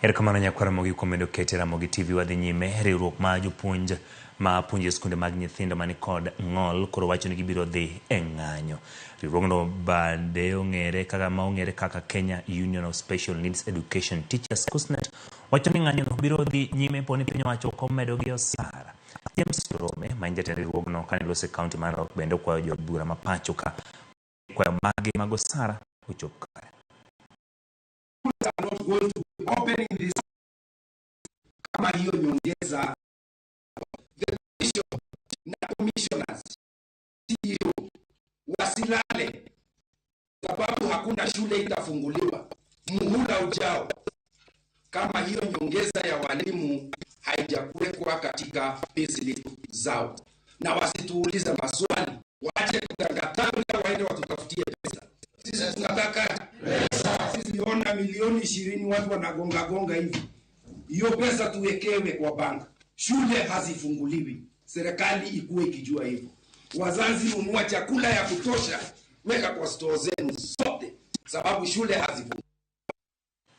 Erokamano nyakwar Ramogi kuom medo kete Ramogi TV. Wadhi nyime. Riwruok ma jopuonj ma puonjo e skunde mag nyithindo mani kod ng'ol koro wacho ni gibiro dhi e ng'anyo. Riwruogno bade ong'ere kaka ma ong'ere kaka Kenya Union of Special Needs Education Teachers KUSNET wacho ni ng'anyono biro dhi nyime po ni piny owacho ok omedogi osara. James Torome ma en jatend riwruogno kane loso e kaunti ma Narok bende okwayo jood bura ma pacho ka kwayo mage mag osara ochop kare. Are not going to be opening this kama hiyo nyongeza the commission na commissioners CEO wasilale, sababu hakuna shule itafunguliwa muhula ujao kama hiyo nyongeza ya walimu haijakuwekwa katika payslip zao, na wasituulize maswali, waache kutangatanga, waende watutafutie pesa. Sisi tunataka pesa. Sisi ona milioni 20 watu wanagonga gonga hivi, hiyo pesa tuwekewe kwa bank. Shule hazifunguliwi, serikali ikuwe ikijua hivyo. Wazazi, nunua chakula ya kutosha, weka kwa store zenu zote, sababu shule hazifunguliwi.